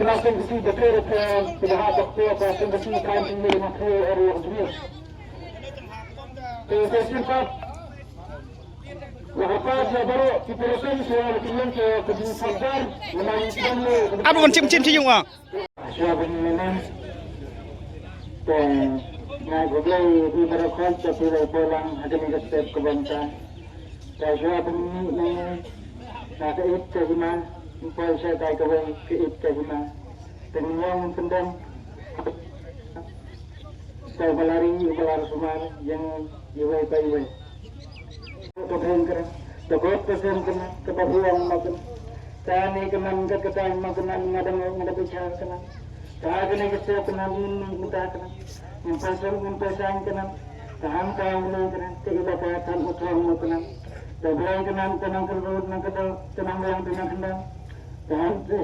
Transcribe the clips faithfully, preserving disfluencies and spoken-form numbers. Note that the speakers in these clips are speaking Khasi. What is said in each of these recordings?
Ap ban chim chim chi yung ah. Shuwa ban mynnin, te nga khublei ïa phi baroh khoit ba phi la poi lang ha kane ka step ka bynta. Te shuwa ban mynnin, na ka ïit ka hima, yn poi sha kai kawei ka ïit ka hima. Te ngin ïa pyndem. Te ba la ri, ba la sumar ïa ngi iwei pa iwei. Ka bheng kra, ka bot ka sem kna, ka ba huang ma kna. Kane ka nam ka kata ma kna, nga da nga da bichar kna. Ka kane ka sep kna, min min mynta kna. Min pasal min pasang kna. Ka hang ka ule kna, ka ila ka tan u thong ma kna. Ka bheng kna, ka nang ka rut nang ka dal, ka nang yang ka nang kna. Ka hang ka,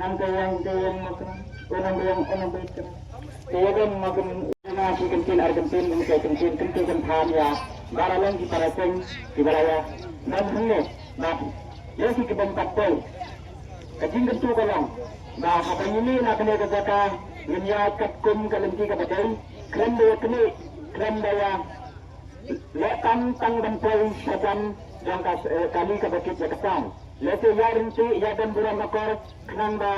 hang ka yang ka yang ma kna. Ka nang yang ka nang bet kna. Te ïa don ma kna. Nga shi kyntien ar kyntien, nga shi kyntien, kyntien kyntien ïa baroh lem ki para seng ki ba la ïa lam hangne. Bad ïa shi ki bym pat poi. Ka jingkyntu ka long ba haba ngi mih na kane ka jaka, ngin ïaid katkum ka lynti kaba dei. Khlem da ïa knieh, khlem da ïa leh tam tang ban poi sha jan jong ka, eh, kali kaba kit ïa ka town. Lehse ïa ryntih, ïa don burom akor, khnang ba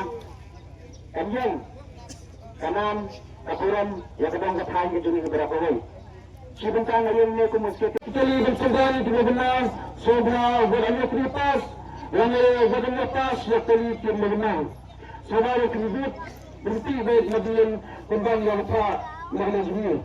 kan ïeng, kan nam, ka burom ïa ka dong ka thaiñ ka jong ngi baroh kawei. Shi bynta nga ïeng ne kum u sket. Kali ban sngewbha ïa ki nongmihkhmat, sngewbha wat ïa ki pass, lane wat ïa pass ïa kali ki nongmihkhmat. Sngewbha ïa ki vote, berhenti beit na biang pynban ïa ka phah na ka jong ngi.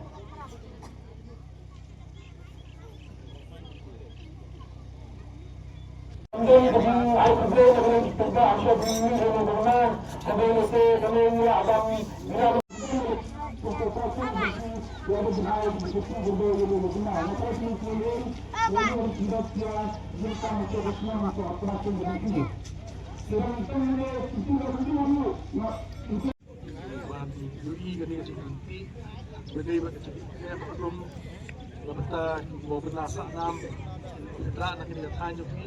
Ban ïohi kane ka jingkynti ba dei bad ka jingkynti ba ka rum na bynta ki ba bynta sah nam ka dak na kane ka thaiñ jong phi.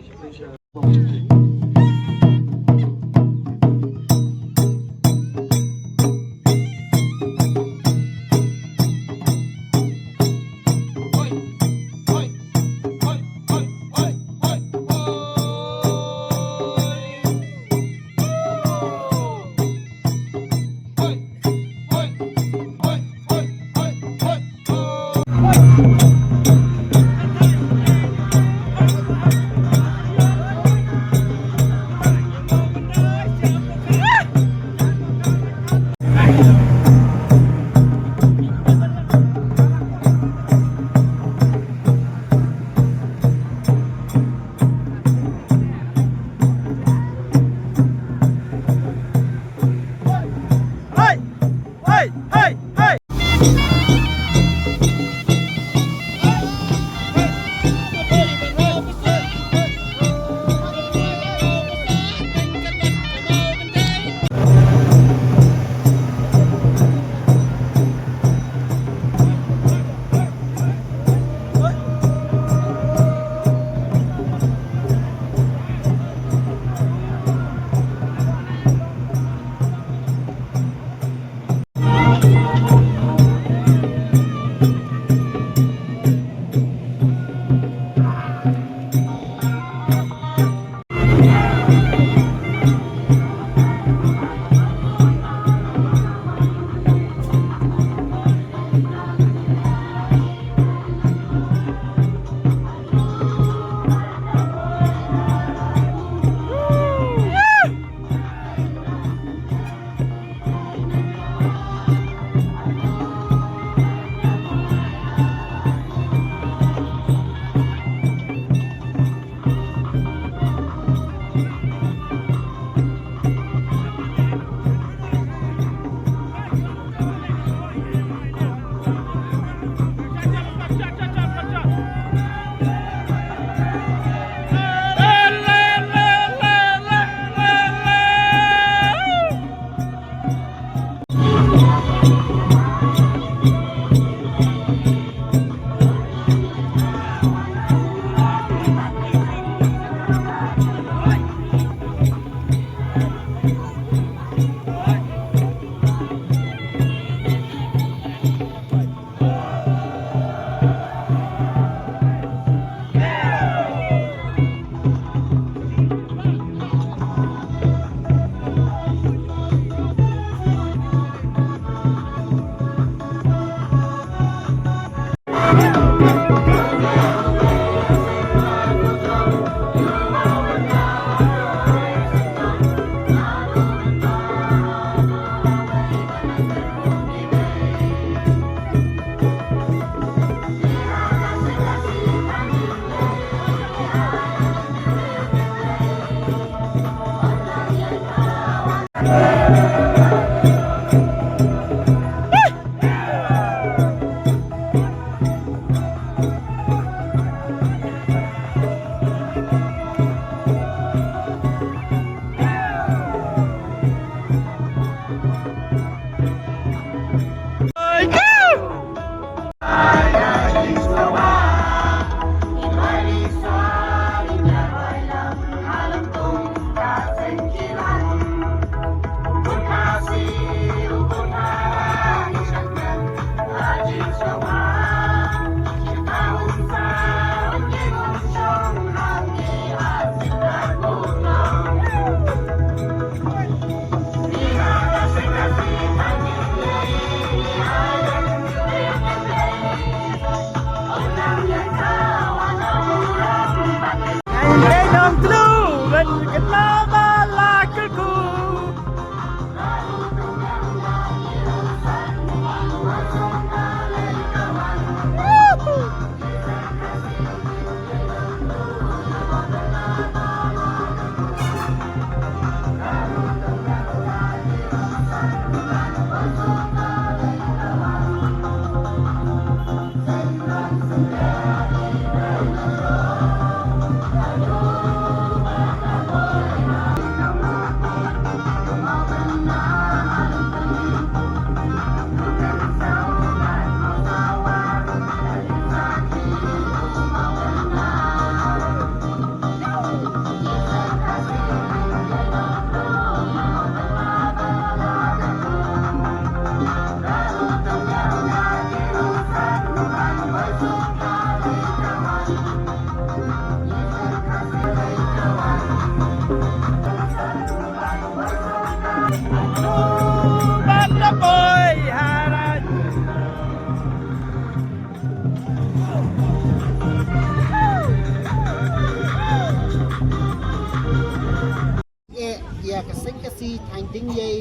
Eh, ïa ka seng ka si thaiñ Diengïei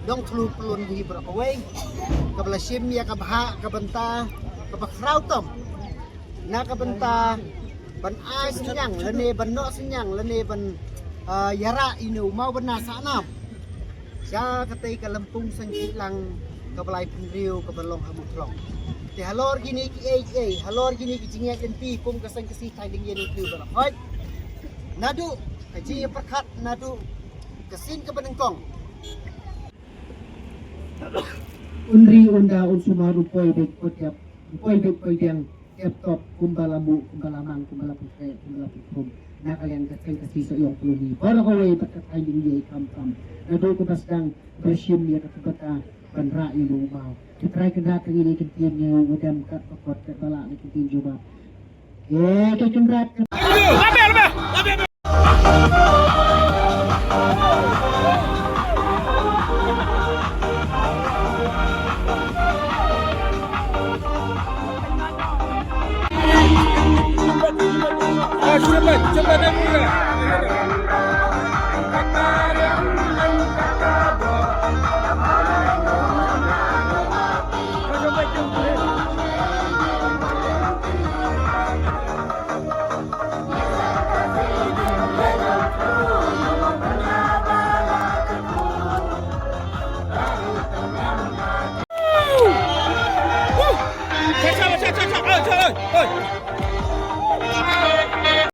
Nongthlun Pyllun hi baroh kawei, kaba la shim ïa ka bhah ka bynta kaba khraw tam na ka bynta ban ai synñiang lane ban noh synñiang lane ban, ah, ïarah ïa une u maw bynna sahnam sha katei ka lympung seng kihlang kaba lai phew kaba long ha Mawthlong. Te halor kine kiei kiei, halor kine ki jingïaid lynti kum ka seng ka si thaiñ Diengïei Nongthlun Pyllun baroh kawei, naduh ka jingïapyrkhat naduh ka sien kaba nyngkong. Un ri un da un sumar, u poi beit poi diap, u poi beit poi diang, tep top, kumba la muh, kumba la mang, kumba la pynkreh, kumba la pynkhrum na ka liang ka seng ka si Sohiong Colony baroh kawei bad ka thaiñ Diengïei khamtam. Naduh kaba sdang ba shim ïa ka bynta ban rah ïa une u maw. Ki Trai Kynrad, ka ngi ïa ka ktien, ngi ïa u dem kat ba kot kat ba lah ïa ka ktien jubab. Ïa ka Kynrad ka Ah, cepat, cepat, cepat.